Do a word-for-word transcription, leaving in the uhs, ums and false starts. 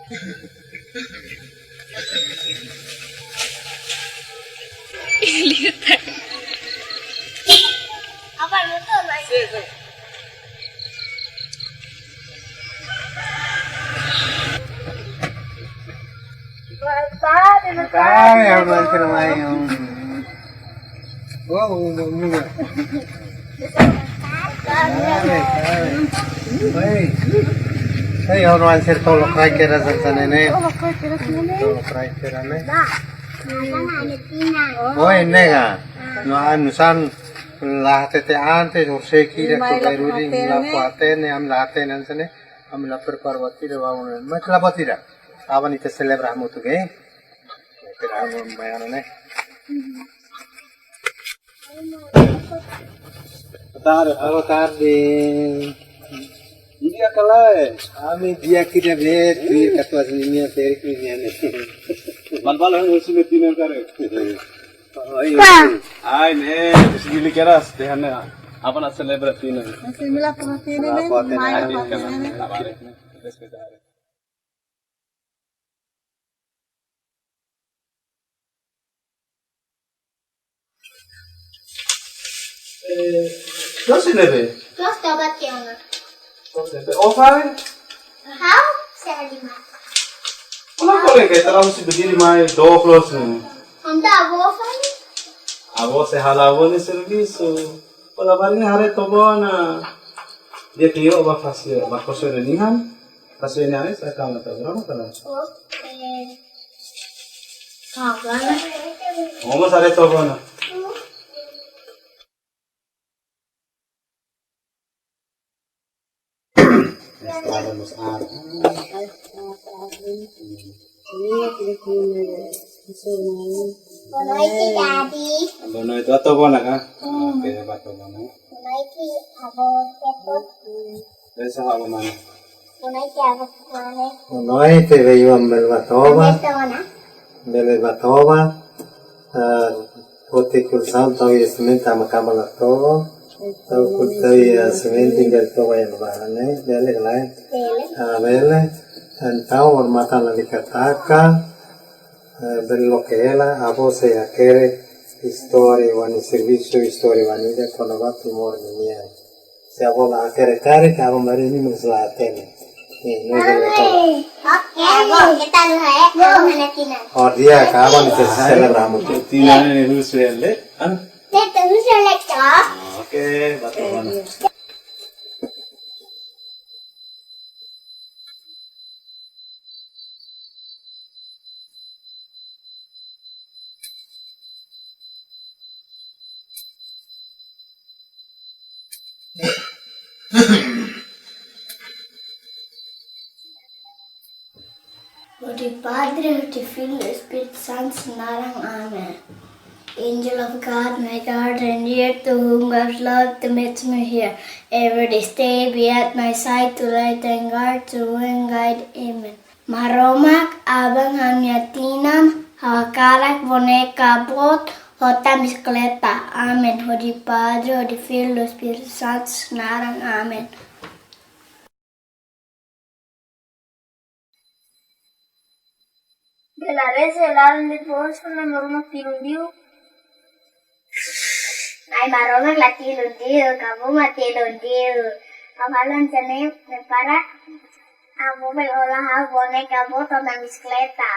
Apa betul, Mai? Kami yang buat ke rumah yang. Oh, oh, oh, oh. Kami, kami. Hei. Hei, orang hansir tolok rai kera san-san ne'e. Tolok rai kera san-san ne'e. Tolok rai kera ne'e. Oh, ini ka? No, anu san la hatete antes, horisehik ida mai ke la Berudin, la hatene. Fó hatene, ami la hatene hanesan ne'e, ami la prepara buat ida, ba unu. Mas la buat ida. Aban ita selebra hamutuk, eh? Kira anu mai anu ne'e. Boa tarde, boa tarde. Di'ak ka lae? Ami di'ak ida be, tuir katuas ninia, ferik ninia ne'e. Bal-bal yang usul tinan kare. Oh, iya. Ai, ne'e, bisa beli keras, deh, ne'e. Apa nak selebra tinan? Masih mila perhatian ini, main perhatian ini. Eh, close ne'ebé? Close tobat ke ona. Close ne'ebé? Ofa, eh? Ha'u, se lima. Kenapa kau kayak terlalu si berdiri mai do close ne'e? Anda abu ofa ni? Abu se halo abu nia servisu. Kalau balik ne'e haree toba ona. Di'ak liu ba fase, ba fase nian. Fase nian, eh, sa kama ta berapa kala? Oke. Kau kan? Ngomong haree toba ona. Estrada mós ada. Boa noite, Daddy. Boa noite. Atu boa ona ka? Hmm. Oke, atu boa ona. Boa noite, avó Keto. Esa avó mana? Boa noite, avó Keto. Boa noite, veio a Melva Toba. Boa noite, mana. Bele ba toba, ah, foti kurasaun tau iha semente ama kaba la toba, tau kul tau iha semente bele toba iha bahan ne'e, bele ka lae? Bele. Ah, bele. Entaun, ha'u matan lalika taka, eh, bele loke hela, avó sei hakerek istória, ho nia servisu, istória, ho nia ida, kona-ba Timor nian. Se avó la hakerek karik, avó Maria ne'e mós la hatene. Eh, no, no, no. Oke, avó, kita dulu ya. Avó mana tinan? Oh, di'ak, avó nia selebra hamutuk. Tinan ne'e husu ele, ah? Ne'e tu husu ele, cok. Oke, ba toba ona. Hodi Padre, hodi Filho, Espírito Santo, naran. Amen. Angel of God, my guardian dear, to whom God's love to meet me here. Every day stay be at my side to light and guard, to whom guide. Amen. Maromak, aban ha'u-nia tinan, ha'u hakarak boneka boot, ho tan bisikleta. Amen. Hodi Padre, hodi Filho, Espírito Santo, naran. Amen. Bele haree se laran de'it boot, só Maromak tilun liu. Ai, Maromak la tilun liu, kabu mak tilun liu. Kabalan sene, prepara. Avó bele hola ha'u boneka boot ho tan bisikleta.